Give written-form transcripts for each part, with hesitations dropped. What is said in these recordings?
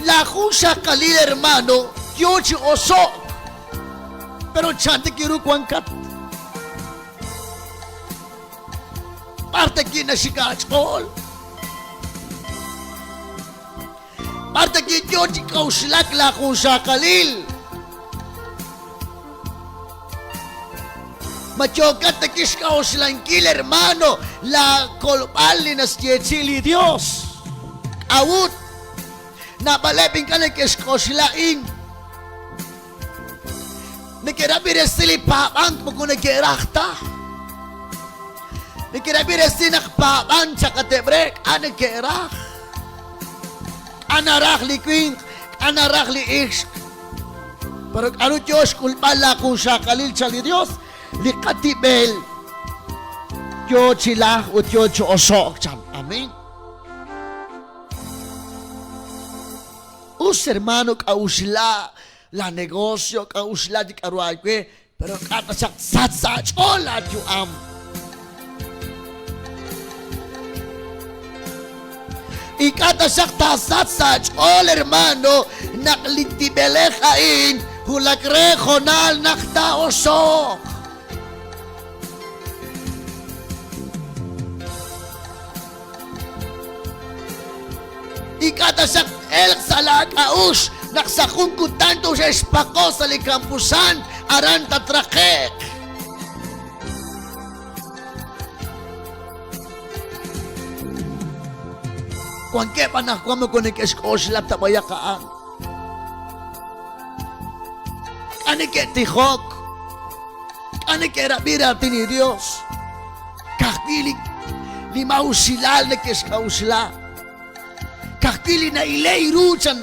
Laajunxaqalil hermano yo chi oso'k, pero chan ta wi' ru wankat? B'ar ta wi' naxik aach'ool? B'ar ta wi' yo chi k'a'uxlak laajunxaqalil? Ma yookat ta wi' xk'a'uxlankil, hermano, laakolb'al li naxyeechi'i li Yos? K'a'ut? Naab'aleb' ink'a' neke'xk'oxla a'in. Neke'rab'i resil li paab'ank moko neke'raj ta. Neke'rab'i resil naq paab'ank chaqateb' re, k'a' neke'raj. K'a' naraj li winq, k'a' naraj li ixq. Pero k'aru yo xk'ulb'al laajunxaqalil chan li Yos? Li qatib'el yo chi lajk ut yo chi oso'k chan. Amén. Us hermano k'a'uxla la negocio, k'a'uxla li k'aru aawe, pero k'a' taxaq sach sa' aach'ool laayu'am. Ink'a' taxaq taasach sa' aach'ool hermano naq li tib'elej a'in wulak re hoonal naq taa'oso'q. Ink'a' taxaq t-elq sa' laak'a'uxl naq sa' jun kutan toxe'xpaqo sa' li kampusant aran tatraqe'q. Wankeb' anaqwan moko neke'xk'oxla ta b'ayaq a'an. K'a' neke'tijok? K'a' neke'rab'i raatin li Yos? Ka'ajwi' li li maa'usilal neke'xk'a'uxla. Ka'ajwi' li na'ile' ru chan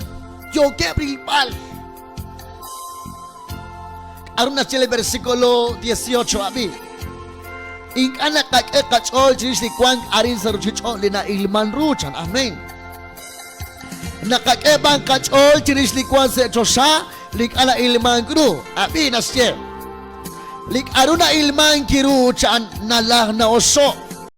yookeb' rilb'al. K'aru naxye li versículo 18 ab'i? Ink'a' naqak'e qach'ool chirix li wank arin sa' ruuchich'och' li na'ilman ru chan. Amén. Naqak'e b'an qach'ool chirix li wank sa' choxa li ink'a' na'ilmank ru. Ab'i naxye. Li k'aru na'ilmank ru chan nalaj na'oso'.